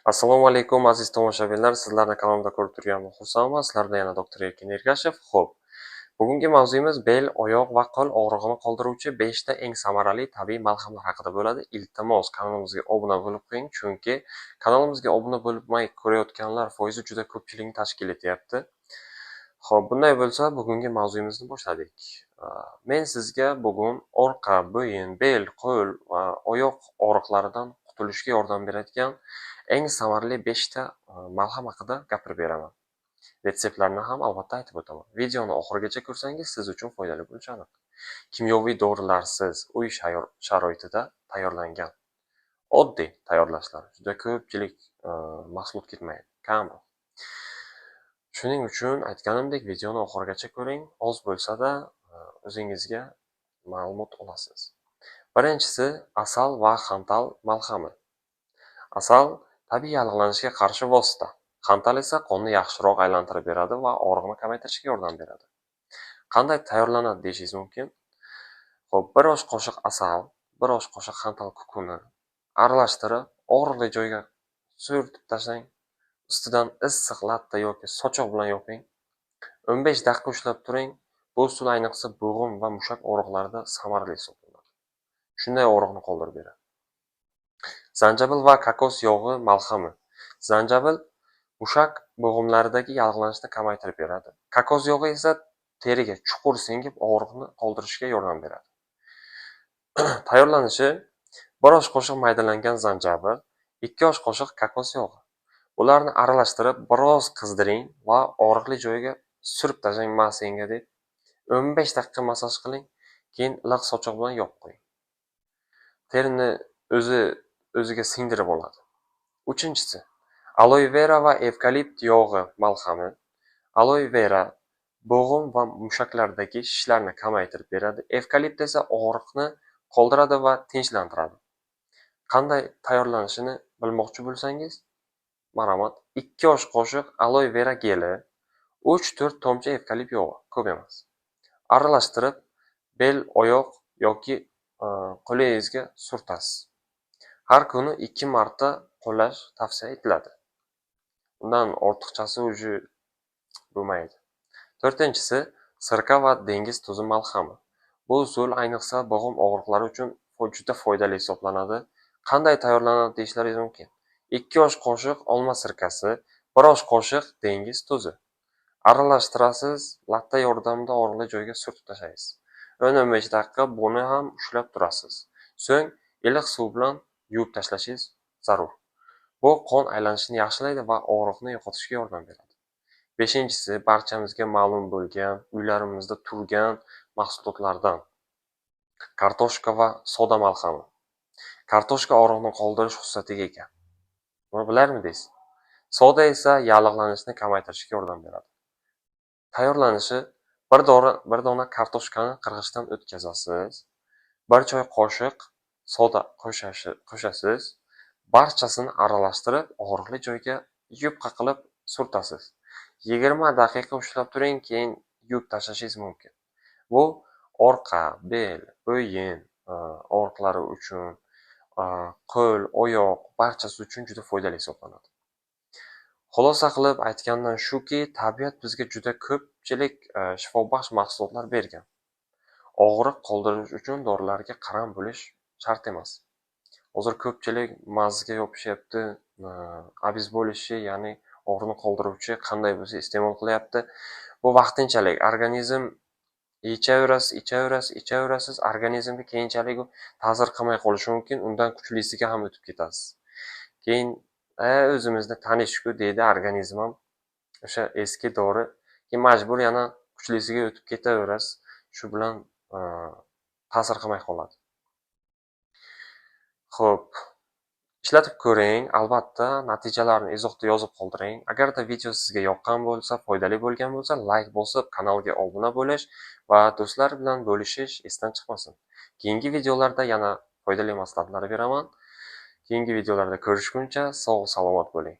Assalomu alaykum, aziz tomoshabinlar. Sizlarni kanalimda ko'rib turganimdan xursandman. Sizlar bilan yana doktor Erkin Ergashev. Xo'p, bugungi mavzuyimiz bel, oyoq va qo'l og'rig'ini qoldiruvchi 5 ta eng samarali tabiiy malhamlar haqida bo'ladi. Iltimos, kanalimizga obuna bo'lib qo'ying, chunki kanalimizga obuna bo'lmay ko'rayotganlar foizi juda ko'pchilikni tashkil etyapti. Xo'p, bunday bo'lsa, bugungi mavzuyimizni boshladik. Men sizga bugun orqa, bo'yin, bel, qo'l va oyoq og'riqlaridan qutulishga yordam beradigan eng samarali 5 ta malham haqida gapirib beraman. Retseptlarni ham albatta aytib o'taman. Videoni oxirigacha ko'rsangiz, siz uchun foydali bo'lishi aniq. Kimyoviy dorilarsiz uy sharoitida tayyorlangan. Oddiy tayyorlashlar. Juda ko'pchilik mahsulot ketmaydi, kamroq. Shuning uchun aytganimdek, videoni oxirigacha ko'ring, oz bo'lsa-da o'zingizga ma'lumot olasiz. Birinchisi asal va xantal malhami. Asal tabiiy yallig'lanishga qarshi vosita. Xantal esa qonni yaxshiroq aylantirib beradi va og'riqni kamaytirishga yordam beradi. Qanday tayyorlanadi deyishingiz mumkin. Xo'p, 1 osh qoshiq asal, 1 osh qoshiq xantal kukuni aralashtirib, og'riqli joyga surtib tashlang. Ustidan issiq latta yoki sochiq bilan yoping. 15 daqiqa ushlab turing. Bu usul ayniqsa bo'g'im va mushak og'riqlarida samarali hisoblanadi. Shunday og'riqni qoldirib beradi. Zanjabil va kokos yog'i malhami. Zanjabil mushak bo'g'imlaridagi yallig'lanishni kamaytirib beradi. Kokos yog'i esa teriga chuqur singib, og'riqni qoldirishga yordam beradi. Tayyorlanishi: 1 osh qoshiq maydalangan zanjabil, 2 osh qoshiq kokos yog'i. Ularni aralashtirib, biroz qizdiring va og'riqli joyga surib tashlang masenga deb. 15 daqiqa massaj qiling, keyin iliq sochiq bilan yopib qo'ying. Terini o'zi o'ziga singdirib oladi. Uchinchisi, aloe vera va evkalipt yog'i malhami. Aloe vera bo'g'im va mushaklardagi shishlarni kamaytirib beradi. Evkalipt esa og'riqni qoldiradi va tinchlantiradi. Qanday tayyorlanishini bilmoqchi bo'lsangiz, marhamat, 2 osh qoshiq aloe vera geli, 3-4 tomchi evkalipt yog'i, ko'p emas. Aralashtirib, bel, oyoq yoki qo'lingizga surtasiz. Har kuni 2 marta qo'llash tavsiya etiladi. Undan ortiqchasi уже bo'lmaydi. To'rtinchisi, sirka va dengiz tuzi malhami. Bu usul ayniqsa bo'g'im og'riqlari uchun juda foydali hisoblanadi. Qanday tayyorlanadi deyishlaringiz mumkin. 2 osh qoshiq olma sirkasi, 1 osh qoshiq dengiz tuzi. Aralashtirasiz, latta yordamida og'riqli joyga surtib tashlaysiz. 10-15 daqiqa buni ham ushlab turasiz. So'ng iliq suv bilan yuvib tashlashingiz zarur. Bu qon aylanishini yaxshilaydi va og'riqni yo'qotishga yordam beradi. Beshinchisi, barchamizga ma'lum bo'lgan, uylarimizda turgan mahsulotlardan kartoshka va soda malhami. Kartoshka og'riqni qoldirish xususiyatiga ega. Buni bilarmidingiz? Soda esa yallig'lanishni kamaytirishga yordam beradi. Tayyorlanishi: bir dona kartoshkani qirg'ichdan o'tkazasiz, 1 choy qoshiq soda qo'shasiz, barchasini aralashtirib, og'riqli joyga yupqa qilib surtasiz. 20 daqiqa ushlab turing, keyin yuvib tashlashingiz mumkin. Bu orqa, bel, bo'yin og'riqlari uchun, qo'l, oyoq barchasi uchun juda foydali hisoblanadi. Xulosa qilib aytgandan shuki, tabiat bizga juda ko'pchilik shifobaxsh mahsulotlar bergan. Og'riq qoldirish uchun dorilarga qaram bo'lish shart emas. Hozir ko'pchilik mazga yopishyapti, обезболивающий, ya'ni og'riqni qoldiruvchi qanday bo'lsa iste'mol qilyapti. Bu vaqtinchalik organizm ichaverasiz, ichaverasiz, ichaverasiz, organizmga keyinchalik u ta'sir qilmay qolishi mumkin, undan kuchlisiga ham o'tib ketasiz. Keyin o'zimizni tanishku deydi organizm ham o'sha eski dori, keyin majbur yana kuchlisiga o'tib ketaverasiz. Shu bilan ta'sir qilmay qoladi. Xo'p, ishlatib ko'ring, albatta natijalarni izohda yozib qoldiring. Agarda video sizga yoqqan bo'lsa, foydali bo'lgan bo'lsa, layk bosib, kanalga obuna bo'lish va do'stlar bilan bo'lishish esdan chiqmasin. Keyingi videolarda yana foydali maslahatlar beraman. Keyingi videolarda ko'rishguncha sog' salomat bo'ling.